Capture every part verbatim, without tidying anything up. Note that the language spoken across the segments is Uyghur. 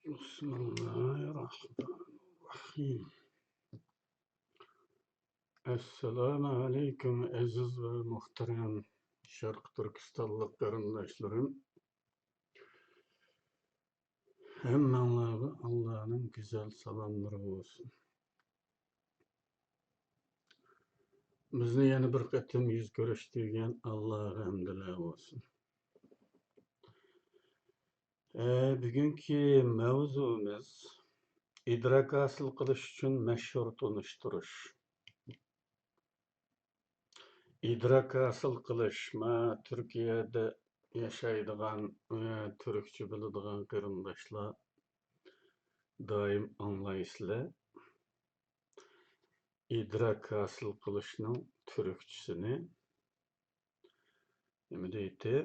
بىسمىللاھىرراھمانىرراھىم. ئەسسالامۇ ئەلەيكۇم، ئەزىز ۋە مۇھتەرەم شەرقىي تۈركىستانلىق قېرىنداشلىرىم. ھەممەڭلارغا ئاللانىڭ گۈزەل سالاملىرى بولسۇن. بىزنى يەنە بىر قېتىم يۈز كۆرۈشتۈرگەن ئاللاغا ھەمدۇلە بولسۇن. ئە، بۈگۈنكى مەۋزۇمىز ئىدراك ھاسىل قىلىش ئۈچۈن مەشھۇر تونۇشتۇرۇش. ئىدراك ھاسىل قىلىش، ما، تۈركىيەدە ياشايدىغان، ئە، تۈركچە بىلىدىغان قېرىنداشلار دائىم ئاڭلايسىلەر. ئىدراك ھاسىل قىلىشنىڭ تۈركچىسىنى نېمە دەيتتى؟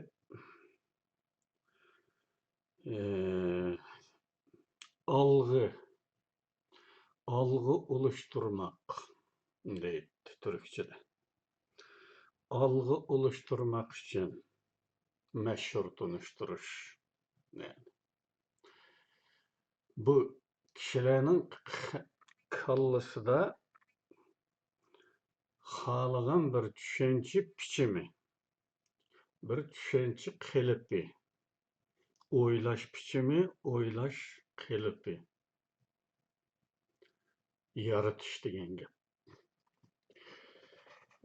ئى، ئالغا، ئالغا ئۇلاشتۇرماق دەيتتى تۈركچىدە. ئالغا ئۇلاشتۇرماق ئۈچۈن مەشھۇر تونۇشتۇرۇش. يەنى بۇ كىشىلەرنىڭ كاللىسىدا خالىغان بىر چۈشەنچە پىچىمى، بىر چۈشەنچە قېلىپى، ئويلاش پىچىمى، ئويلاش قېلىپى يارىتىش دېگەن گەپ.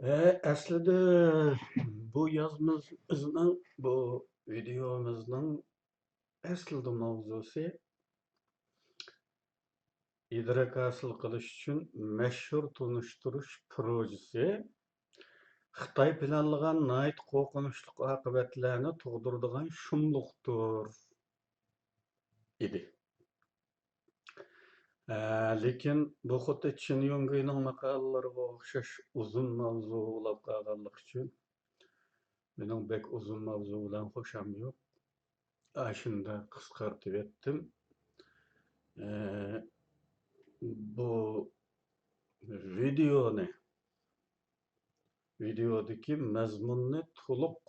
ئە، ئەسلىدە بۇ يازمىمىزنىڭ، بۇ ۋىدېيومىزنىڭ ئەسلىدە ماۋزۇسى ئىدراك ھاسىل قىلىش ئۈچۈن مەشھۇر تونۇشتۇرۇش پروژىسى خىتاي پىلانلىغان ناھايىتى قورقۇنچلۇق ئاقىۋەتلەرنى تۇغدۇرىدىغان شۇملۇقتۇر ئىدى. ئە، لېكىن بۇ خۇددى چىن يۇڭگېنىڭ ماقالىلىرىغا ئوخشاش ئۇزۇن ماۋزۇ بولاپ قالغانلىقى ئۈچۈن مېنىڭ بەك ئۇزۇن ماۋزۇ بىلەن خۇشام يوق. ئاشۇنداق قىسقارتىۋەتتىم. ئە، بۇ ۋىدېونى، ۋىدېودىكى مەزمۇننى تولۇق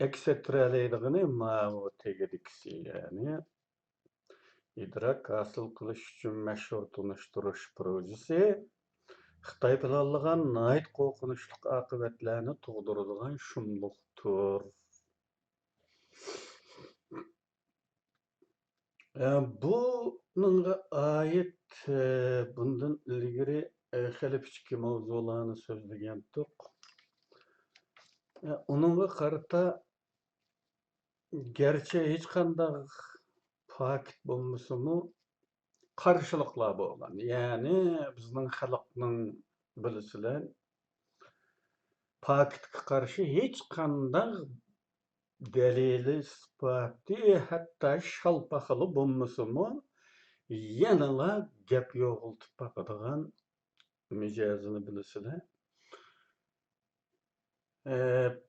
ئەكس ئەتتۈرەلەيدىغىنى ماۋۇ تېگىدىكىسى، يەنى ئىدراك ھاسىل قىلىش ئۈچۈن مەشھۇر تونۇشتۇرۇش پروژىسى خىتاي پىلانلىغان ناھايىتى قورقۇنچلۇق ئاقىۋەتلەرنى تۇغدۇرىدىغان شۇملۇقتۇر. ئە، بۇنىڭغا ئائىت، ئە، بۇندىن ئىلگىرى، ئە، خېلى كىچىككى ماۋزۇلارنى سۆزلىگەنتۇق. ئە، ئۇنىڭغا قارىتا گەرچە ھېچقانداق پاكىت بولمىسىمۇ، قارشىلىقلار بولغان. يەنى بىزنىڭ خەلقنىڭ بىلىسىلەر، پاكىتقا قارشى ھېچقانداق دەلىلى، ئىسپاتى، ھەتتا شالپاقىلا بولمىسىمۇ، يەنىلا گەپ يوغىلىتىپ باقىدىغان مىجەزىنى بىلىسىلەر. ئە،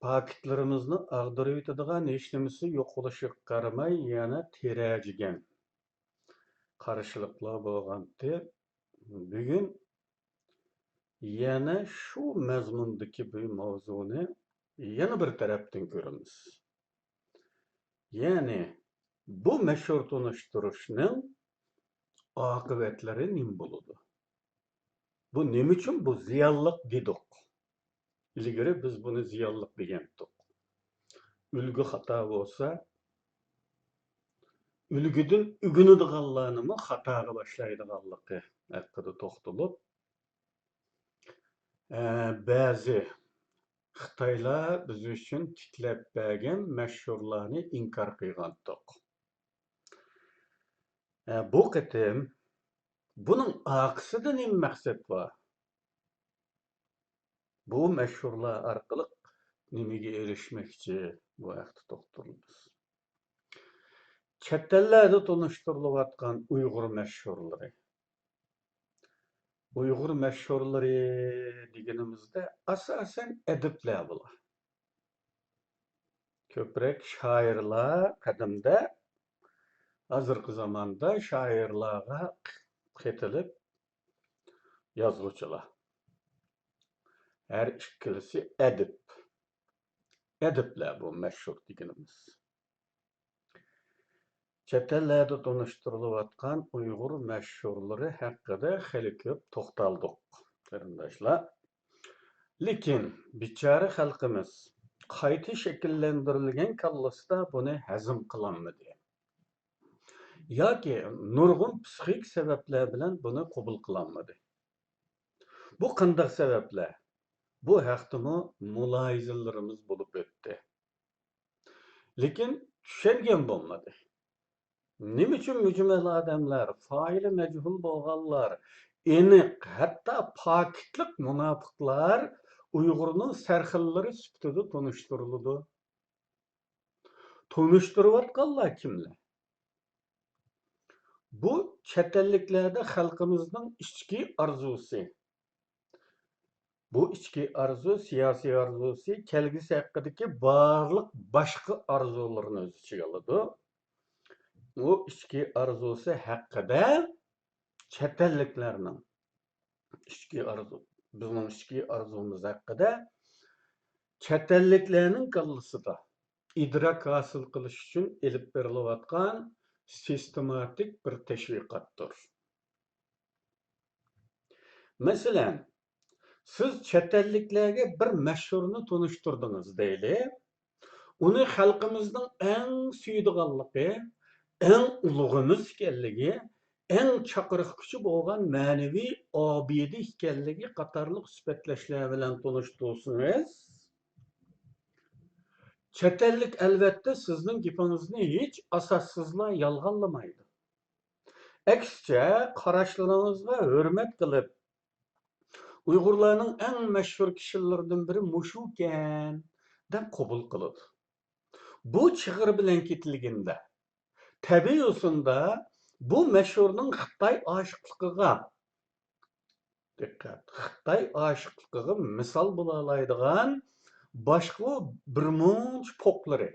پاكىتلىرىمىزنى ئاغدۇرۇۋېتىدىغان ھېچنېمىسى يوق بولۇشىغا قارىماي، يەنە تىرەجىگەن قارشىلىقلار بولغانتى. بۈگۈن يەنە شۇ مەزمۇندىكى بىر ماۋزۇنى يەنە بىر تەرەپتىن كۆرىمىز. يەنى بۇ مەشھۇر تونۇشتۇرۇشنىڭ ئاقىۋەتلىرى نېمە بولىدۇ؟ بۇ نېمە ئۈچۈن بۇ زىيانلىق دېدۇق؟ ئىلگىرى بىز بۇنى زىيانلىق دېگەنتۇق. ئۈلگە خاتا بولسا، ئۈلگىدىن ئۆگىنىدىغانلارنىمۇ خاتاغا باشلايدىغانلىقى ھەققىدە توختىلىپ، ئە، بەزى خىتايلار بىز ئۈچۈن تىكلەپ بەرگەن مەشھۇرلارنى ئىنكار قىلغانتۇق. ئە، بۇ قېتىم بۇنىڭ ئارقىسىدا نېمە مەقسەت بار؟ بۇ مەشھۇرلار ئارقىلىق نېمىگە ئېرىشمەكچى؟ بۇ ھەقتە توختىلىمىز. چەت ئەللەردە تونۇشتۇرۇلۇۋاتقان ئۇيغۇر مەشھۇرلىرى. ئۇيغۇر مەشھۇرلىرى دېگىنىمىزدە ئاساسەن ئەدىبلەر بۇلار. كۆپرەك شائىرلار قەدىمدە، ھازىرقى زاماندا شائىرلارغا قېتىلىپ يازغۇچىلار. ھەر ئىككىلىسى ئەدىب. ئەدىبلەر بۇ مەشھۇر دېگىنىمىز. چەت ئەللەردە تونۇشتۇرۇلۇۋاتقان ئۇيغۇر مەشھۇرلىرى ھەققىدە خېلى كۆپ توختالدۇق، قېرىنداشلار. لېكىن بىچارە خەلقىمىز قايتا شەكىللەندۈرۈلگەن كاللىسىدا بۇنى ھەزىم قىلالمىدى. ياكى نۇرغۇن پسىخىك سەۋەبلەر بىلەن بۇنى قوبۇل قىلالمىدى. بۇ قانداق سەۋەبلەر؟ بۇ ھەقتىمۇ مۇلاھىزىلىرىمىز بولۇپ ئۆتتى. لېكىن چۈشەنگەن بولمىدى. نېمە ئۈچۈن مۈجمەل ئادەملەر، فائىلى مەجھۇل بولغانلار، ئېنىق، ھەتتا پاكىتلىق مۇناپىقلار ئۇيغۇرنىڭ سەرخىللىرى سۈپىتىدە تونۇشتۇرۇلىدۇ؟ تونۇشتۇرۇۋاتقانلار كىملەر؟ بۇ چەت ئەللىكلەردە خەلقىمىزنىڭ ئىچكى ئارزۇسى. بۇ ئىچكى ئارزۇ، سىياسىي ئارزۇسى، كەلگۈسى ھەققىدىكى بارلىق باشقا ئارزۇلىرىنى ئۆز ئىچىگە ئالىدۇ. ئۇ ئىچكى ئارزۇسى ھەققىدە چەت ئەللىكلەرنىڭ ئىچكى ئارزۇ، بىزنىڭ ئىچكى ئارزۇمىز ھەققىدە چەت ئەللىكلەرنىڭ كاللىسىدا ئىدراك ھاسىل قىلىش ئۈچۈن ئېلىپ بېرىلىۋاتقان سىستېماتىك بىر تەشۋىقاتتۇر. مەسىلەن، سىز چەت ئەللىكلەرگە بىر مەشھۇرنى تونۇشتۇردىڭىز دەيلى. ئۇنى خەلقىمىزنىڭ ئەڭ سۆيىدىغانلىقى، ئەڭ ئۇلۇغىمىز ئىكەنلىكى، ئەڭ چاقىرىق كۈچى بولغان مەنىۋى ئابىدە ئىكەنلىكى قاتارلىق سۈپەتلەشلەر بىلەن تونۇشتۇرسىڭىز، چەت ئەللىك ئەلۋەتتە سىزنىڭ گېپىڭىزنى ھېچ ئاساسسىزلا يالغانلىمايدۇ. ئەكسىچە، قاراشلىرىڭىزغا ھۆرمەت قىلىپ، ئۇيغۇرلارنىڭ ئەڭ مەشھۇر كىشىلىرىدىن بىرى مۇشۇكەن، دەپ قوبۇل قىلىدۇ. بۇ چىغىر بىلەن كېتىلگىنىدە، تەبىئىي ئۇسۇلدا بۇ مەشھۇرنىڭ خىتاي ئاشىقلىقىغا، دىققەت، خىتاي ئاشىقلىقىغا مىسال بولالايدىغان باشقا بىرمۇنچە پوقلىرى،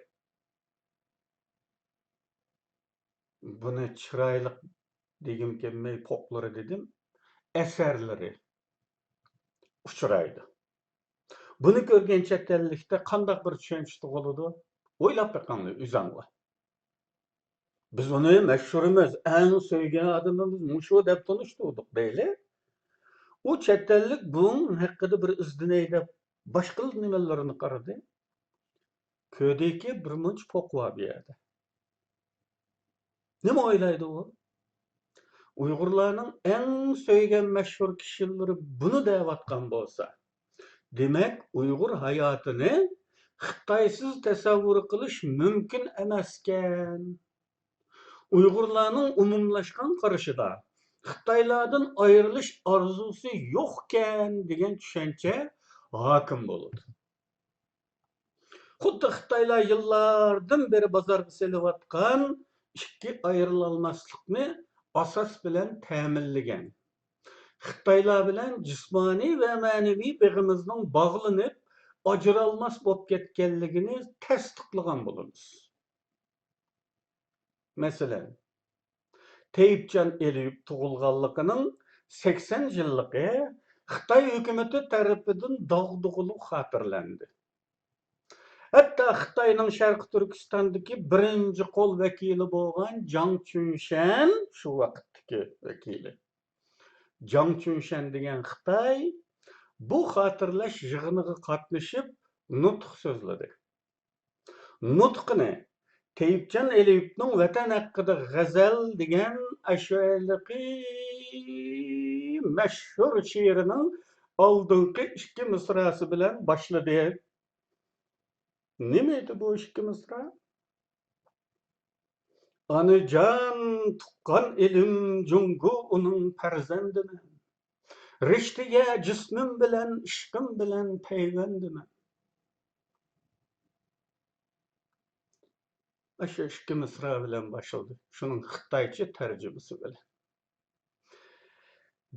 بۇنى چىرايلىق دېگۈم كەلمەي، پوقلىرى دېدىم، ئەسەرلىرى ئۇچرايدۇ. بۇنى كۆرگەن چەت ئەللىكتە قانداق بىر چۈشەنچە تۇغۇلىدۇ؟ ئويلاپ بېقىڭلار ئۆزۈڭلار. بىز ئۇنى مەشھۇرىمىز، ئەڭ سۆيگەن ئادىمىمىز مۇشۇ دەپ تونۇشتۇردۇق دەيلى. ئۇ چەت ئەللىك بۇنىڭ ھەققىدە بىر ئىزدىنەي دەپ باشقا نېمىلىرىنى قارىدى. كۆردىكى، بىرمۇنچە پوق بار بۇ يەردە. نېمە ئويلايدۇ ئۇ؟ ئۇيغۇرلارنىڭ ئەڭ سۆيگەن مەشھۇر كىشىلىرى بۇنى دەۋاتقان بولسا، دېمەك، ئۇيغۇر ھاياتىنى خىتايسىز تەسەۋۋۇر قىلىش مۇمكىن ئەمەسكەن. ئۇيغۇرلارنىڭ ئومۇملاشقان قارىشىدا خىتايلاردىن ئايرىلىش ئارزۇسى يوقكەن دېگەن چۈشەنچە ھاكىم بولىدۇ. خۇددى خىتايلار يىللاردىن بېرى بازارغا سېلىۋاتقان ئىككى ئايرىلالماسلىقنى ئاساس بىلەن تەمىنلىگەن، خىتايلار بىلەن جىسمانىي ۋە مەنىۋى بېغىمىزنىڭ باغلىنىپ، ئاجرالماس بولۇپ كەتكەنلىكىنى تەستىقلىغان بولىمىز. مەسىلەن، تەيىپجان ئېلىيېۋ تۇغۇلغانلىقىنىڭ سەكسەن يىللىقى خىتاي ھۆكۈمىتى تەرىپىدىن داغدۇغىلىق خاتىرىلەندى. ھەتتا خىتاينىڭ شەرقىي تۈركىستاندىكى بىرىنچى قول ۋەكىلى بولغان جاڭ چۈنشەن، شۇ ۋاقىتتىكى ۋەكىلى جاڭ چۈنشەن دېگەن خىتاي بۇ خاتىرىلەش يىغىنىغا قاتنىشىپ نۇتۇق سۆزلىدى. نۇتقىنى تەيىپجان ئېلىيېۋنىڭ ۋەتەن ھەققىدە غەزەل دېگەن ئاشۇ ھېلىقى مەشھۇر شېئىرىنىڭ ئالدىنقى ئىككى مىسراسى بىلەن باشلىدى. نېمە ئىدى بۇ ئىككى مىسرا؟ ئانىجان تۇغقان ئېلىم جۇڭگو ئۇنىڭ پەرزەندىمەن. رىشتىگە جىسمىم بىلەن، ئىشقىم بىلەن پەيۋەندىمەن. ئاشۇ ئىككى مىسرا بىلەن باشلىدى. شۇنىڭ خىتايچە تەرجىمىسى بىلەن.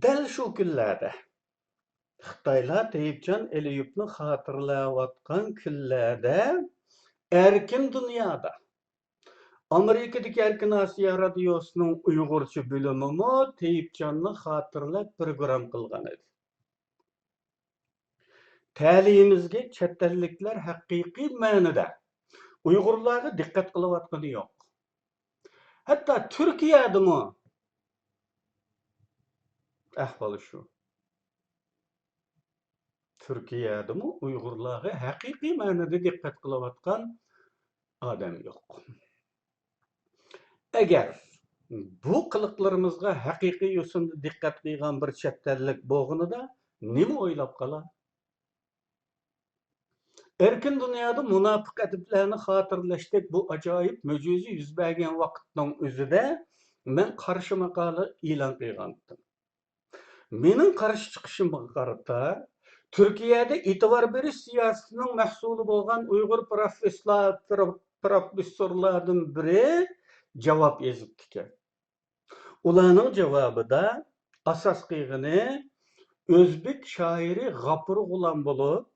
دەل شۇ كۈنلەردە، خىتايلار تەيىپجان ئېلىيېۋنى خاتىرىلەۋاتقان كۈنلەردە، ئەركىن دۇنيادا، ئامېرىكىدىكى ئەركىن ئاسىيا رادىيوسىنىڭ ئۇيغۇرچە بۆلۈمىمۇ تەيىپجاننى خاتىرىلەپ پروگرامما قىلغان ئىدى. تەلىيىمىزگە چەت ئەللىكلەر ھەقىقىي مەنىدە ئۇيغۇرلارغا دىققەت قىلىۋاتقىنى يوق. ھەتتا تۈركىيەدىمۇ ئەھۋال شۇ. تۈركىيەدىمۇ ئۇيغۇرلارغا ھەقىقىي مەنىدە دىققەت قىلىۋاتقان ئادەم يوق. ئەگەر بۇ قىلىقلىرىمىزغا ھەقىقىي يوسۇندا دىققەت قىلغان بىر چەت ئەللىك بولغىنىدا نېمە ئويلاپ قالار؟ ئەركىن دۇنيادا مۇناپىق ئەدىبلەرنى خاتىرىلەشتەك بۇ ئاجايىپ مۆجىزە يۈز بەرگەن ۋاقىتنىڭ ئۆزىدە مەن قارشى ماقالە ئېلان قىلغانتىم. مېنىڭ قارشى چىقىشىمغا قارىتا، تۈركىيەدە ئېتىبار بېرىش سىياسىتىنىڭ مەھسۇلى بولغان ئۇيغۇر پروفېسسورلار-، پرو-، پروفېسسورلاردىن بىرى جاۋاب يېزىپتىكەن. ئۇلارنىڭ جاۋابىدا ئاساس قىلغىنى ئۆزبېك شائىرى غاپۇر غۇلام بولۇپ،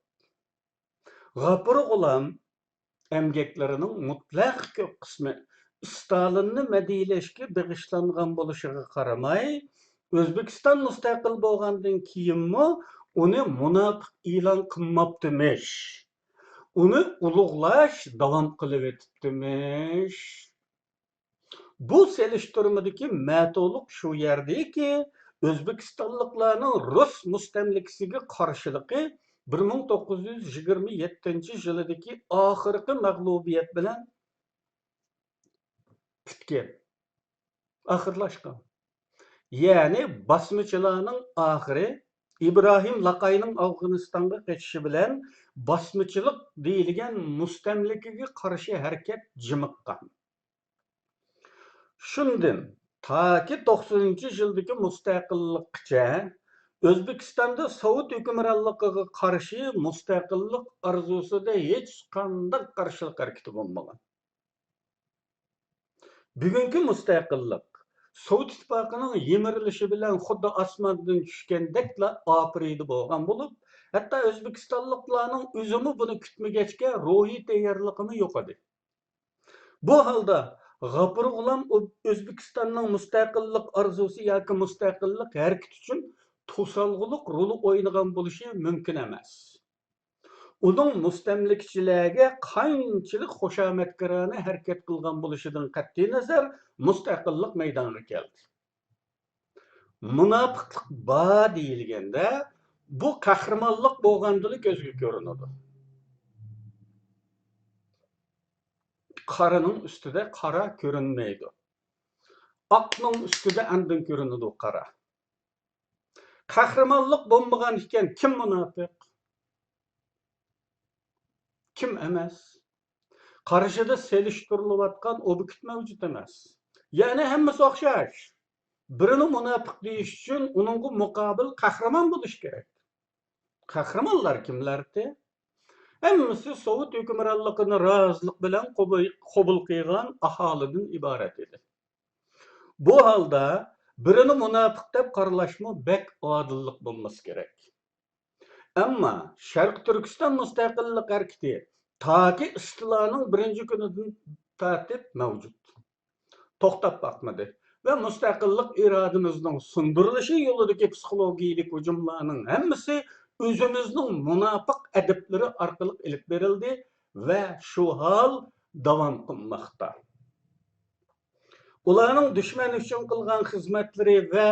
غاپۇر غۇلام ئەمگەكلىرىنىڭ مۇتلەق كۆپ قىسمى ستالىننى مەدھىيەلەشكە بېغىشلانغان بولۇشىغا قارىماي، ئۆزبېكىستان مۇستەقىل بولغاندىن كېيىنمۇ ئۇنى مۇناپىق ئېلان قىلماپتىمىش. ئۇنى ئۇلۇغلاش داۋام قىلىۋېتىپتىمىش. بۇ سېلىشتۇرمىدىكى مەتۇلۇق شۇ يەردىكى، ئۆزبېكىستانلىقلارنىڭ رۇس مۇستەملىكىسىگە قارشىلىقى بىر مىڭ توققۇز يۈز يىگىرمە يەتتىنچى يىلىدىكى ئاخىرقى مەغلۇبىيەت بىلەن پۈتكەن، ئاخىرلاشقان. يەنى باسمىچىلارنىڭ ئاخىرى ئىبراھىم لاقاينىڭ ئافغانىستانغا قېچىشى بىلەن باسمىچىلىق دېيىلگەن مۇستەملىكىگە قارشى ھەرىكەت جىمىققان. شۇندىن تاكى توقسىنىنچى يىلدىكى مۇستەقىللىققىچە ئۆزبېكىستاندا سوۋېت ھۆكۈمرانلىقىغا قارشى مۇستەقىللىق ئارزۇسىدا ھېچقانداق قارشىلىق ھەرىكىتى بولمىغان. بۈگۈنكى مۇستەقىللىق سوۋېت ئىتتىپاقىنىڭ يىمىرىلىشى بىلەن خۇددى ئاسماندىن چۈشكەندەكلا ئاپىرىدە بولغان بولۇپ، ھەتتا ئۆزبېكىستانلىقلارنىڭ ئۆزىمۇ بۇنى كۈتمىگەچكە روھىي تەييارلىقىمۇ يوق ئىدى. بۇ ھالدا غاپۇر غۇلام ئۆ-، ئۆزبېكىستاننىڭ مۇستەقىللىق ئارزۇسى ياكى مۇستەقىللىق ھەرىكىتى ئۈچۈن توسالغۇلۇق رولى ئوينىغان بولۇشى مۇمكىن ئەمەس. ئۇنىڭ مۇستەملىكىچىلەرگە قانچىلىك خۇشامەتكارانە ھەرىكەت قىلغان بولۇشىدىن قەتئىينەزەر، مۇستەقىللىق مەيدانغا كەلدى. مۇناپىقلىق بار دېيىلگەندە، بۇ قەھرىمانلىق بولغاندىلا كۆزگە كۆرۈنىدۇ. قارىنىڭ ئۈستىدە قارا كۆرۈنمەيدۇ. ئاقنىڭ ئۈستىدە ئاندىن كۆرۈنىدۇ قارا. قەھرىمانلىق بولمىغان ئىكەن، كىم مۇناپىق؟ كىم ئەمەس؟ قارشىدا سېلىشتۇرۇلۇۋاتقان ئوبيېكت مەۋجۇت ئەمەس. يەنى ھەممىسى ئوخشاش. بىرىنى مۇناپىق دېيىش ئۈچۈن ئۇنىڭغا مۇقابىل قەھرىمان بولۇش كېرەك. قەھرىمانلار كىملەردى؟ ھەممىسى سوۋېت ھۆكۈمرانلىقىنى رازىلىق بىلەن قوبۇل، قوبۇل قىلغان ئاھالىدىن ئىبارەت ئىدى. بۇ ھالدا بىرىنى مۇناپىق دەپ قارىلاشمۇ بەك ئادىللىق بولمىسا كېرەك. ئەمما شەرقىي تۈركىستان مۇستەقىللىق ھەرىكىتى تاكى ئىستىلانىڭ بىرىنچى كۈنىدىن تارتىپ مەۋجۇت. توختاپ باقمىدى ۋە مۇستەقىللىق ئىرادىمىزنىڭ سۇندۇرۇلۇشى يولىدىكى پسىخولوگىيىلىك ھۇجۇملارنىڭ ھەممىسى ئۆزىمىزنىڭ مۇناپىق ئەدىبلىرى ئارقىلىق ئېلىپ بېرىلدى ۋە شۇ ھال داۋام قىلماقتا. ئۇلارنىڭ دۈشمەن ئۈچۈن قىلغان خىزمەتلىرى ۋە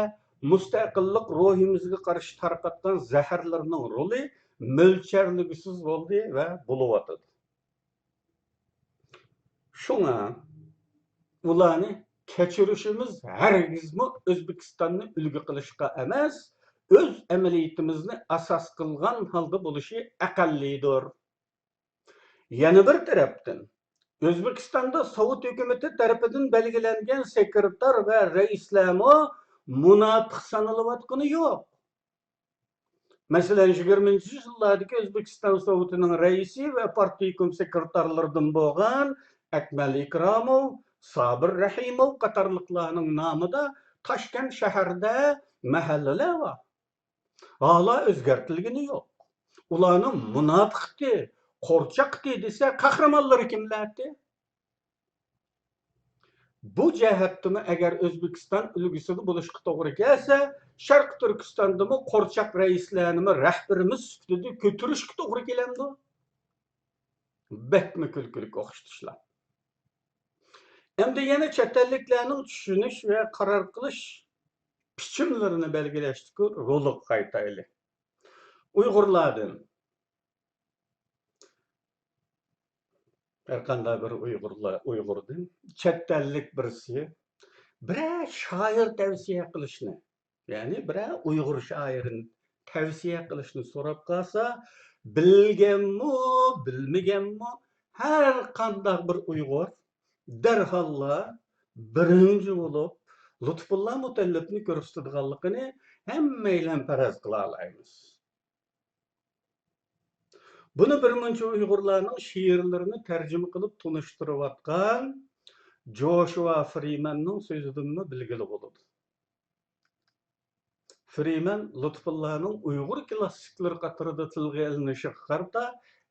مۇستەقىللىق روھىمىزغا قارشى تارقاتقان زەھەرلىرىنىڭ رولى مۆلچەرلىگۈسىز بولدى ۋە بولۇۋاتىدۇ. شۇڭا ئۇلارنى كەچۈرۈشىمىز ھەرگىزمۇ ئۆزبېكىستاننى ئۈلگە قىلىشقا ئەمەس، ئۆز ئەمەلىيىتىمىزنى ئاساس قىلغان ھالدا بولۇشى ئەقەللىيدۇر. يەنە بىر تەرەپتىن، ئۆزبېكىستاندا سوۋېت ھۆكۈمىتى تەرىپىدىن بەلگىلەنگەن سېكرېتار ۋە رەئىسلەرمۇ مۇناپىق سانىلىۋاتقىنى يوق. مەسىلەن، يىگىرمىنچى يۈزيىللاردىكى ئۆزبېكىستان سوۋېتىنىڭ رەئىسى ۋە پارتكوم سېكرېتارلىرىدىن بولغان ئەكمەل ئىكراموف، سابىر رەھىموف قاتارلىقلارنىڭ نامىدا تاشكەنت شەھىرىدە مەھەللىلەر بار. ھالا ئۆزگەرتىلگىنى يوق. ئۇلارنى مۇناپىقتى، قورچاقتى دېسە، قەھرىمانلىرى كىملەردى؟ بۇ جەھەتتىمۇ ئەگەر ئۆزبېكىستان ئۈلگىسىدە بولۇشقا توغرا كەلسە، شەرقىي تۈركىستاندىمۇ قورچاق رەئىسلەرنىمۇ رەھبىرىمىز سۈپىتىدە كۆتۈرۈشكە توغرا كېلەمدۇ؟ بەكمۇ كۈلكىلىك ئوخشىتىشلار. ئەمدى يەنە چەت ئەللىكلەرنىڭ چۈشىنىش ۋە قارار قىلىش پىچىملىرىنى بەلگىلەشتىكى رولىغا قايتايلى. ئۇيغۇرلاردىن ھەرقانداق بىر ئۇيغۇرلار، ئۇيغۇردىن چەت ئەللىك بىرسى بىرەر شائىر تەۋسىيە قىلىشنى، يەنى بىرەر ئۇيغۇر شائىرىنى تەۋسىيە قىلىشنى سوراپ قالسا، بىلگەنمۇ، بىلمىگەنمۇ، ھەر قانداق بىر ئۇيغۇر دەرھاللا بىرىنچى بولۇپ لۇتپۇللا مۇتەللىپنى كۆرسىتىدىغانلىقىنى ھەممەيلەن پەرەز قىلالايمىز. بۇنى بىرمۇنچە ئۇيغۇرلارنىڭ شېئىرلىرىنى تەرجىمە قىلىپ تونۇشتۇرۇۋاتقان جوشۇا فرىمەننىڭ سۆزىدىنمۇ بىلگىلى بولىدۇ. فرىمەن لۇتپۇللانىڭ ئۇيغۇر كىلاسسىكلىرى قاتارىدا تىلغا ئېلىنىشىغا قارىتا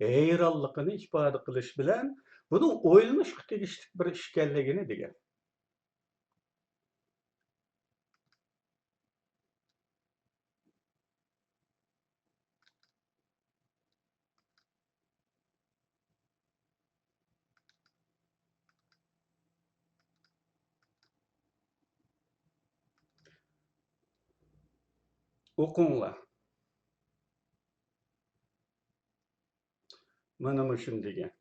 ھەيرانلىقىنى ئىپادە قىلىش بىلەن، بۇنىڭ ئويلىنىشقا تېگىشلىك بىر ئىش ئىكەنلىكىنى دېگەن. ئوقۇڭلار. مانا مۇشۇنى دېگەن.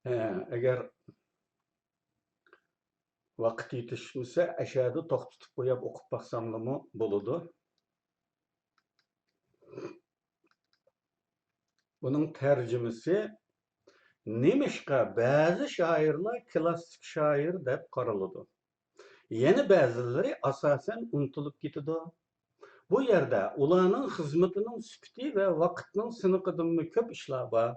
ھە، ئەگەر ۋاقىت يېتىشمىسە، ئەشەدە توختىتىپ قويۇپ ئوقۇپ باقساملىمۇ بولىدۇ. بۇنىڭ تەرجىمىسى، نېمىشقا بەزى شائىرلار كىلاسسىك شائىر دەپ قارىلىدۇ، يەنە بەزىلىرى ئاساسەن ئۇنتۇلۇپ كېتىدۇ؟ بۇ يەردە ئۇلارنىڭ خىزمىتىنىڭ سۈپىتى ۋە ۋاقىتنىڭ سىنىقىدىنمۇ كۆپ ئىشلار بار.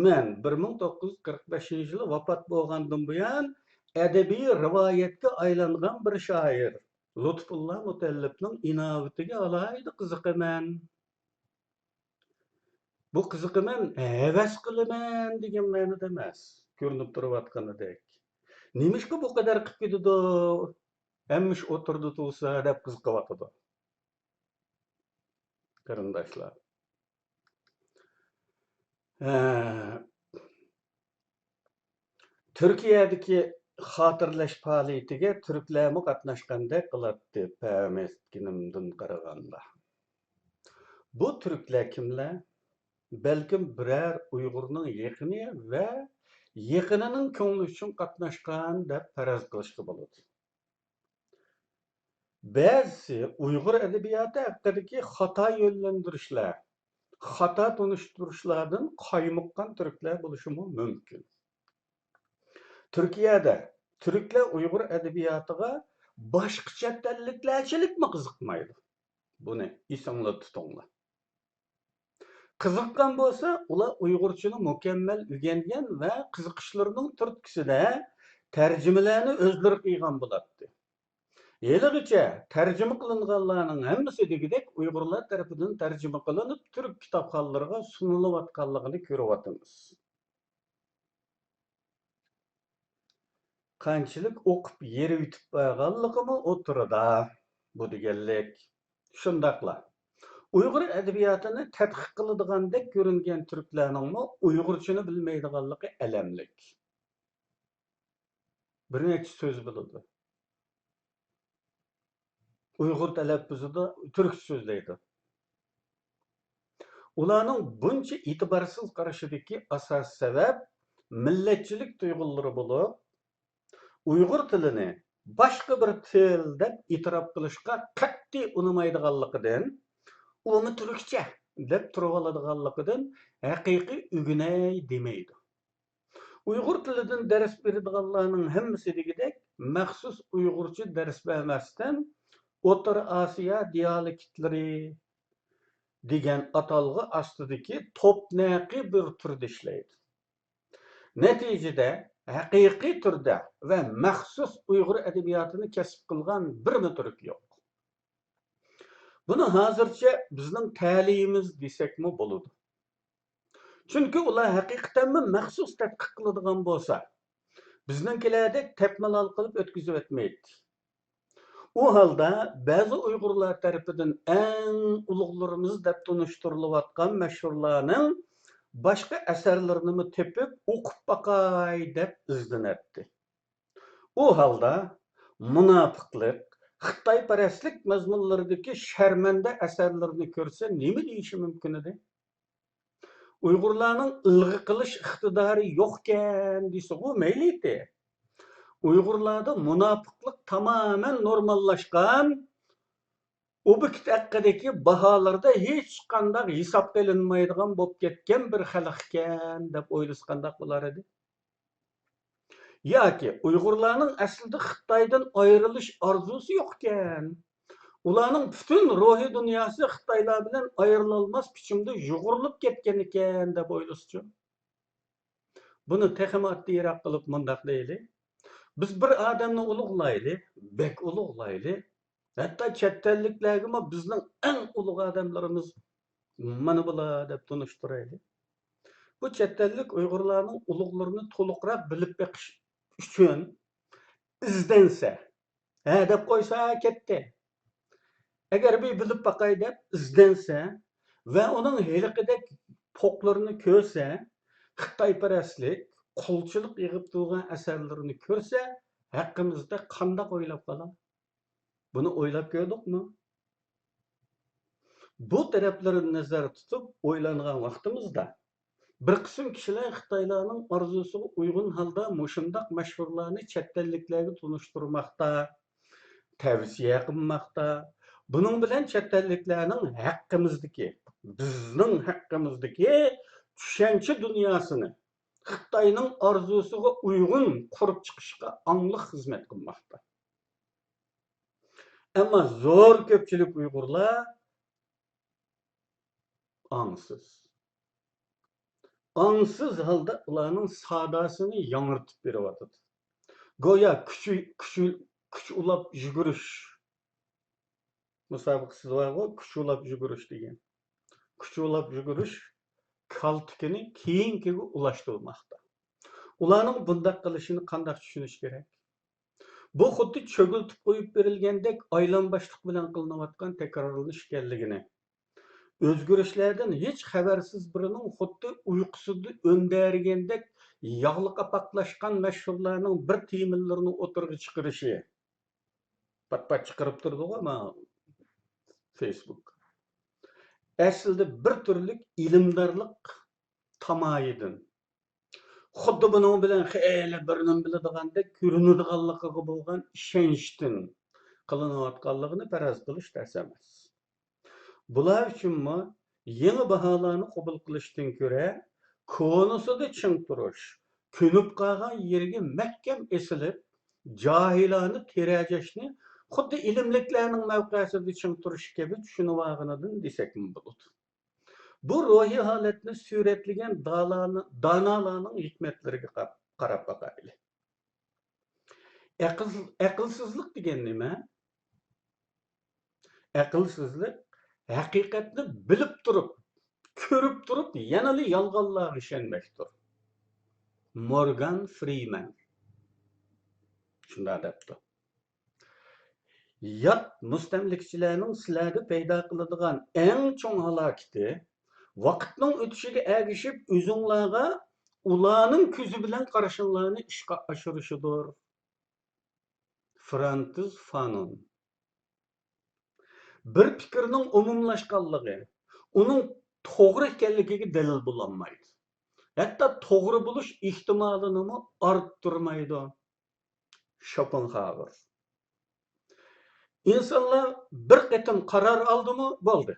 مەن بىر مىڭ توققۇز يۈز قىرىق بەشىنچى يىلى ۋاپات بولغاندىن بۇيان، ئەدەبىي رىۋايەتكە ئايلانغان بىر شائىر لۇتپۇللا مۇتەللىپنىڭ ئىناۋىتىگە ئالاھىدە قىزىقىمەن. بۇ قىزىقىمەن، ھەۋەس قىلىمەن دېگەن مەنىدە ئەمەس، كۆرۈنۈپ تۇرۇۋاتقىنىدەك. نېمىشقا بۇ قەدەر قىپ كېتىدۇ؟ ھەممە ئىش ئوتتۇرىدا تۇرسا دەپ قىزىقىۋاتىدۇ. قېرىنداشلار. ھە. تۈركىيەدىكى خاتىرىلەش پائالىيىتىگە تۈركلەرمۇ قاتناشقاندەك قىلاتتى، پەم ئېيتكىنىمدىن قارىغاندا. بۇ تۈركلەر كىملەر؟ بەلكىم بىرەر ئۇيغۇرنىڭ يېقىنى ۋە يېقىنىنىڭ كۆڭلى ئۈچۈن قاتناشقان دەپ پەرەز قىلىشقا بولىدۇ. بەزىسى ئۇيغۇر ئەدەبىياتى ھەققىدىكى خاتا يۆنلەندۈرۈشلەر، خاتا تونۇشتۇرۇشلاردىن قايمۇققان تۈركلەر بولۇشىمۇ مۇمكىن. تۈركىيەدە تۈركلەر ئۇيغۇر ئەدەبىياتىغا باشقا چەت ئەللىكلەرچىلىكمۇ قىزىقمايدۇ. بۇنى ئېسىڭلاردا تۇتۇڭلار. قىزىققان بولسا، ئۇلار ئۇيغۇرچىنى مۇكەممەل ئۆگەنگەن ۋە قىزىقىشلىرىنىڭ تۈرتكىسىدە تەرجىمىلەرنى ئۆزلىرى قىلغان بولاتتى. ھېلىغىچە تەرجىمە قىلىنغانلارنىڭ ھەممىسى دېگۈدەك ئۇيغۇرلار تەرىپىدىن تەرجىمە قىلىنىپ، تۈرك كىتابخانىلىرىغا سۇنۇلۇۋاتقانلىقىنى كۆرۈۋاتىمىز. قانچىلىك ئوقۇپ يېرىۋېتىپ بارغانلىقىمۇ ئوتتۇرىدا. بۇ دېگەنلىك، شۇنداقلا ئۇيغۇر ئەدەبىياتىنى تەتقىق قىلىدىغاندەك كۆرۈنگەن تۈركلەرنىڭمۇ ئۇيغۇرچىنى بىلمەيدىغانلىقى ئەلەملىك. بىر نەچچە سۆز بىلىدۇ. ئۇيغۇر تەلەپپۇزىدا تۈركچە سۆزلەيدۇ. ئۇلارنىڭ بۇنچە ئېتىبارسىز قارىشىدىكى ئاساسىي سەۋەب مىللەتچىلىك تۇيغۇلىرى بولۇپ، ئۇيغۇر تىلىنى باشقا بىر تىل دەپ ئېتىراپ قىلىشقا قەتئىي ئۇنىمايدىغانلىقىدىن، ئۇمۇ تۈركچە دەپ تۇرۇۋالىدىغانلىقىدىن ھەقىقىي ئۆگىنەي دېمەيدۇ. ئۇيغۇر تىلىدىن دەرس بېرىدىغانلارنىڭ ھەممىسى دېگۈدەك مەخسۇس ئۇيغۇرچە دەرس بەرمەستىن، ئوتتۇرا ئاسىيا دىيالېكتلىرى دېگەن ئاتالغۇ ئاستىدىكى توپنەقى بىر تۈردە ئىشلەيدۇ. نەتىجىدە ھەقىقىي تۈردە ۋە مەخسۇس ئۇيغۇر ئەدەبىياتىنى كەسىپ قىلغان بىرمۇ تۈرك يوق. بۇنى ھازىرچە بىزنىڭ تەلىيىمىز دېسەكمۇ بولىدۇ. چۈنكى ئۇلار ھەقىقەتەنمۇ مەخسۇس تەتقىق قىلىدىغان بولسا، بىزنىڭكىلەردەك تەپمىلال قىلىپ ئۆتكۈزۈۋەتمەيتتى. ئۇ ھالدا بەزى ئۇيغۇرلار تەرىپىدىن ئەڭ ئۇلۇغلىرىمىز دەپ تونۇشتۇرۇلۇۋاتقان مەشھۇرلارنىڭ باشقا ئەسەرلىرىنىمۇ تېپىپ ئوقۇپ باقاي دەپ ئىزدىنەتتى. ئۇ ھالدا مۇناپىقلىق، خىتايپەرەسلىك مەزمۇنلىرىدىكى شەرمەندە ئەسەرلىرىنى كۆرسە نېمە دېيىشى مۇمكىن ئىدى؟ ئۇيغۇرلارنىڭ ئىلغا قىلىش ئىقتىدارى يوقكەن دېسىغۇ مەيلى ئىدى. ئۇيغۇرلاردا مۇناپىقلىق تامامەن نورماللاشقان، ئوبيېكت ھەققىدىكى باھالىرىدا ھېچقانداق ھېسابقا ئېلىنمايدىغان بولۇپ كەتكەن بىر خەلق ئىكەن دەپ ئويلىسا قانداق بولار ئىدى؟ ياكى ئۇيغۇرلارنىڭ ئەسلىدە خىتايدىن ئايرىلىش ئارزۇسى يوق ئىكەن، ئۇلارنىڭ پۈتۈن روھىي دۇنياسى خىتايلار بىلەن ئايرىلالماس پىچىمدا يۇغۇرۇلۇپ كەتكەن ئىكەن دەپ ئويلىسىچۇ؟ بۇنى تېخىمۇ ئاددىيراق قىلىپ مۇنداق دەيلى. بىز بىر ئادەمنى ئۇلۇغلايلى، بەك ئۇلۇغلايلى. ھەتتا چەت ئەللىكلەرگىمۇ بىزنىڭ ئەڭ ئۇلۇغ ئادەملىرىمىز مانا بۇلار دەپ تونۇشتۇرايلى. بۇ چەت ئەللىك ئۇيغۇرلارنىڭ ئۇلۇغلىرىنى تولۇقراق بىلىپ بېقىش ئۈچۈن ئىزدەنسە، ھە دەپ قويسا كەتتى. ئەگەر بىر بىلىپ باقاي دەپ ئىزدەنسە ۋە ئۇنىڭ ھېلىقىدەك پوقلىرىنى كۆرسە، خىتايپەرەسلىك، قۇلچىلىق يىغىپ تۇرغان ئەسەرلىرىنى كۆرسە، ھەققىمىزدە قانداق ئويلاپ قالار؟ بۇنى ئويلاپ كۆردۇقمۇ؟ بۇ تەرەپلىرىنى نەزەردە تۇتۇپ ئويلانغان ۋاقتىمىزدا، بىر قىسىم كىشىلەر خىتايلارنىڭ ئارزۇسىغا ئۇيغۇن ھالدا مۇشۇنداق مەشھۇرلارنى چەت ئەللىكلەرگە تونۇشتۇرماقتا، تەۋسىيە قىلماقتا. بۇنىڭ بىلەن چەت ئەللىكلەرنىڭ ھەققىمىزدىكى، بىزنىڭ ھەققىمىزدىكى چۈشەنچە دۇنياسىنى خىتاينىڭ ئارزۇسىغا ئۇيغۇن قۇرۇپ چىقىشقا ئاڭلىق خىزمەت قىلماقتا. ئەمما زور كۆپچىلىك ئۇيغۇرلار ئاڭسىز. ئاڭسىز ھالدا ئۇلارنىڭ ساداسىنى ياڭرىتىپ بېرىۋاتىدۇ. گويا كۈچ، كۈچ، كۈچ ئۇلاپ يۈگۈرۈش مۇسابىقىسى بارغۇ، كۈچ ئۇلاپ يۈگۈرۈش دېگەن. كۈچ ئۇلاپ يۈگۈرۈش كالتىكىنى كېيىنكىگە ئۇلاشتۇرماقتا. ئۇلارنىڭ بۇنداق قىلىشىنى قانداق چۈشىنىش كېرەك؟ بۇ خۇددى چۆگۈلتۈپ قويۇپ بېرىلگەندەك ئايلانباشلىق بىلەن قىلىنىۋاتقان تەكرارلىنىش ئىكەنلىكىنى، ئۆزگىرىشلەردىن ھېچ خەۋەرسىز بىرىنىڭ خۇددى ئۇيقۇسىدا ئۆندەرگەندەك ياغلىق ئاپاقلاشقان مەشھۇرلارنىڭ بىر تېمىلىرىنى ئوتتۇرىغا چىقىرىشى، پات-پات چىقىرىپ تۇرىدىغۇ مانا فېيسبۇك. ئەسلىدە بىر تۈرلۈك ئىلىمدارلىق تامايىدىن، خۇددى بۇنىڭ بىلەن خېلى بىر نېمە بىلىدىغاندەك كۆرۈنىدىغانلىقىغا بولغان ئىشەنچتىن قىلىنىۋاتقانلىقىنى پەرەز قىلىش تەس ئەمەس. بۇلار ئۈچۈنمۇ يېڭى باھالارنى قوبۇل قىلىشتىن كۆرە، كونىسىدا چىڭ تۇرۇش، كۆنۈپ قالغان يېرىگە مەھكەم ئېسىلىپ، جاھىلانە تىرەجەشنى خۇددى ئىلىملىكلەرنىڭ مەۋقەسىدە چىڭ تۇرۇش كەبى چۈشىنىۋالغىنىدىن دېسەكمۇ بولىدۇ. بۇ روھىي ھالەتنى سۈرەتلىگەن دالانى-، دانالارنىڭ ھېكمەتلىرىگە قا-، قاراپ باقايلى. ئەقىل-، ئەقىلسىزلىق دېگەن نېمە؟ ئەقىلسىزلىق ھەقىقەتنى بىلىپ تۇرۇپ، كۆرۈپ تۇرۇپ يەنىلا يالغانلارغا ئىشەنمەكتۇر. مورگان فرىمەن شۇنداق دەپتۇ. يات مۇستەملىكىچىلەرنىڭ سىلەردە پەيدا قىلىدىغان ئەڭ چوڭ ھالاكىتى، ۋاقىتنىڭ ئۆتۈشىگە ئەگىشىپ ئۆزۈڭلارغا ئۇلارنىڭ كۆزى بىلەن قارىشىڭلارنى ئىشقا ئاشۇرۇشىدۇر. فرانتز فانون. بىر پىكىرنىڭ ئومۇملاشقانلىقى، ئۇنىڭ توغرا ئىكەنلىكىگە دەلىل بولالمايدۇ. ھەتتا توغرا بولۇش ئېھتىمالىنىمۇ ئارتتۇرمايدۇ. شوپېنھاۋېر. ئىنسانلار بىر قېتىم قارار ئالدىمۇ، بولدى.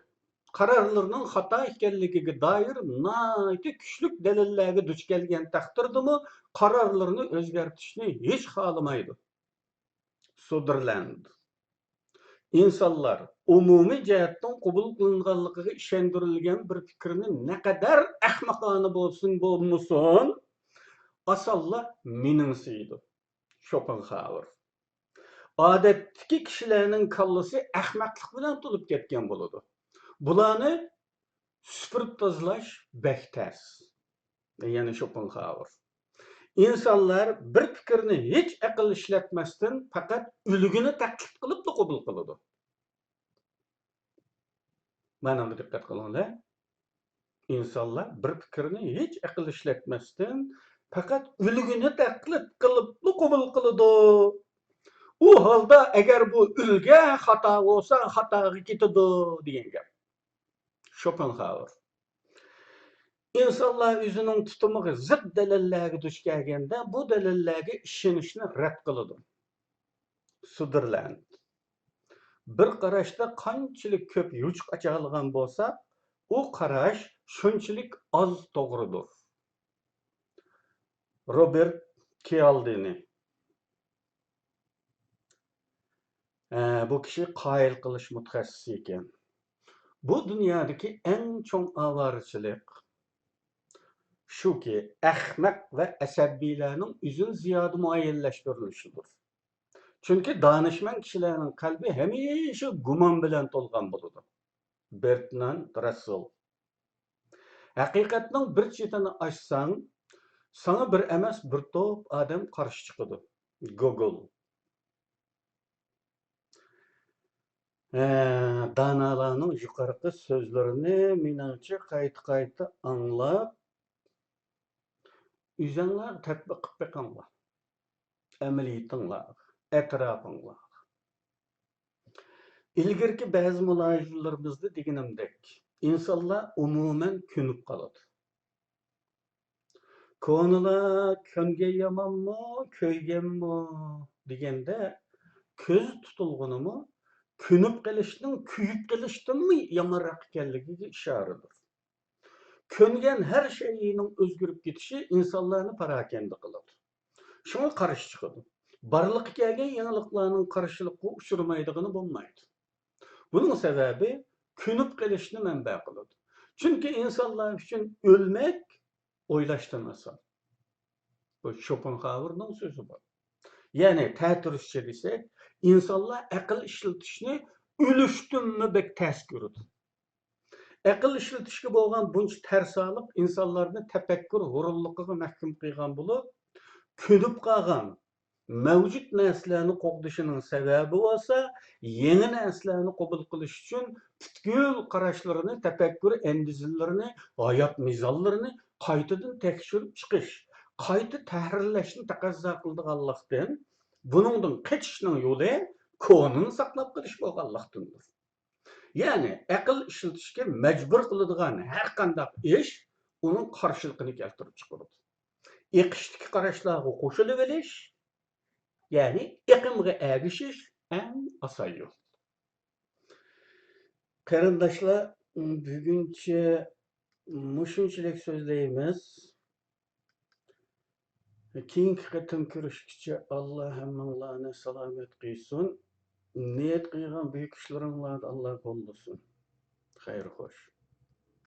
قارارلىرىنىڭ خاتا ئىكەنلىكىگە دائىر ناھايىتى كۈچلۈك دەلىللەرگە دۇچ كەلگەن تەقدىردىمۇ، قارارلىرىنى ئۆزگەرتىشنى ھېچ خالىمايدۇ. سۇدېرلاند. ئىنسانلار ئومۇمىي جەھەتتىن قوبۇل قىلىنغانلىقىغا ئىشەندۈرۈلگەن بىر پىكىرنى نەقەدەر ئەخمىقانە بولسۇن بولمىسۇن، ئاسانلا مېنىڭسىيدۇ. شوپېنھاۋېر. ئادەتتىكى كىشىلەرنىڭ كاللىسى ئەخمەقلىق بىلەن تولۇپ كەتكەن بولىدۇ. بۇلارنى سۈپۈرۈپ تازىلاش بەك تەس. يەنى شوپېنھاۋېر. ئىنسانلار بىر پىكىرنى ھېچ ئەقىل ئىشلەتمەستىن پەقەت ئۈلگىنى تەقلىد قىلىپلا قوبۇل قىلىدۇ. مانىڭغا دىققەت قىلىڭلار. ئىنسانلار بىر پىكىرنى ھېچ ئەقىل ئىشلەتمەستىن پەقەت ئۈلگىنى تەقلىد قىلىپلا قوبۇل قىلىدۇ. ئۇ ھالدا ئەگەر بۇ ئۈلگە خاتا بولسا، خاتاغا كېتىدۇ، دېگەن گەپ. شوپېنھاۋېر. ئىنسانلار ئۆزىنىڭ تۇتۇمىغا زىت دەلىللەرگە دۇچ كەلگەندە، بۇ دەلىللەرگە ئىشىنىشنى رەت قىلىدۇ. سۇدېرلاند. بىر قاراشتا قانچىلىك كۆپ يوچۇق ئاچالىغان بولساق، ئۇ قاراش شۇنچىلىك ئاز توغرىدۇر. روبېرت كىيالدىنى. ئە، بۇ كىشى قايىل قىلىش مۇتەخەسسىسى ئىكەن. بۇ دۇنيادىكى ئەڭ چوڭ ئاۋارىچىلىق شۇكى، ئەخمەق ۋە ئەسەبىيلەرنىڭ ئۆزىنى زىيادە مۇئەييەنلەشتۈرۈلۈشىدۇر. چۈنكى دانىشمەن كىشىلەرنىڭ قەلبى ھەمىشە گۇمان بىلەن تولغان بولىدۇ. بېرتراند راسسېل. ھەقىقەتنىڭ بىر چېتىنى ئاچساڭ، ساڭا بىر ئەمەس، بىر توپ ئادەم قارشى چىقىدۇ. گوگول. ھە، دانالارنىڭ يۇقىرىقى سۆزلىرىنى مېنىڭچە قايتا-قايتا ئاڭلاپ، ئۆزۈڭلار تەتبىق قىلىپ بېقىڭلار. ئەمەلىيىتىڭلارغا، ئەتراپىڭلارغا. ئىلگىرىكى بەزى مۇلاھىزىلىرىمىزدە دېگىنىمدەك، ئىنسانلار ئومۇمەن كۆنۈپ قالىدۇ. كونىلار «كۆنگەن يامانمۇ، كۆيگەنمۇ» دېگەندە، كۆزدە تۇتۇلغىنىمۇ كۆنۈپ قېلىشنىڭ كۆيۈپ قېلىشتىنمۇ يامانراق ئىكەنلىكىگە ئىشارىدۇر. كۆنگەن ھەر شەيئىنىڭ ئۆزگىرىپ كېتىشى ئىنسانلارنى پاراكەندە قىلىدۇ. شۇڭا قارشى چىقىدۇ. بارلىققا كەلگەن يېڭىلىقلارنىڭ قارشىلىققا ئۇچرىمايدىغىنى بولمايدۇ. بۇنىڭ سەۋەبى كۆنۈپ قېلىشنى مەنبە قىلىدۇ. چۈنكى ئىنسانلار ئۈچۈن ئۆلمەك ئويلاشتىن ئاسان. بۇ شوپېنھاۋېرنىڭ سۆزى بار. يەنى تەتۈرۈسچە دېسەك، ئىنسانلار ئەقىل ئىشلىتىشنى ئۆلۈشتىنمۇ بەك تەس كۆرىدۇ. ئەقىل ئىشلىتىشكە بولغان بۇنچە تەرسالىق ئىنسانلارنى تەپەككۇر ھۇرۇنلۇقىغا مەھكۇم قىلغان بولۇپ، كۆنۈپ قالغان مەۋجۇت نەرسىلەرنى قوغدىشىنىڭ سەۋەبى بولسا، يېڭى نەرسىلەرنى قوبۇل قىلىش ئۈچۈن پۈتكۈل قاراشلىرىنى، تەپەككۇر ئەندىزىلىرىنى، ھايات مىزانلىرىنى قايتىدىن تەكشۈرۈپ چىقىش، قايتا تەھرىرلەشنى تەقەززا قىلىدىغانلىقتىن، بۇنىڭدىن قېچىشنىڭ يولى كونىنى ساقلاپ قېلىش بولغانلىقتىندۇر. يەنى ئەقىل ئىشلىتىشكە مەجبۇر قىلىدىغان ھەر قانداق ئىش ئۇنىڭ قارشىلىقىنى كەلتۈرۈپ چىقىرىدۇ. ئېقىشتىكى قاراشلارغا قوشۇلۇۋېلىش، يەنى ئېقىمغا ئەگىشىش ئەڭ ئاسان يول. قېرىنداشلار، بۈگۈنچە مۇشۇنچىلىك سۆزلەيمىز. كېيىنكى قېتىم كۆرۈشكىچە ئاللا ھەممىڭلارنى سالامەت قىلسۇن. نىيەت قىلغان بۈيۈك ئىشلىرىڭلاردا ئاللا قوللىسۇن. خەير خوش.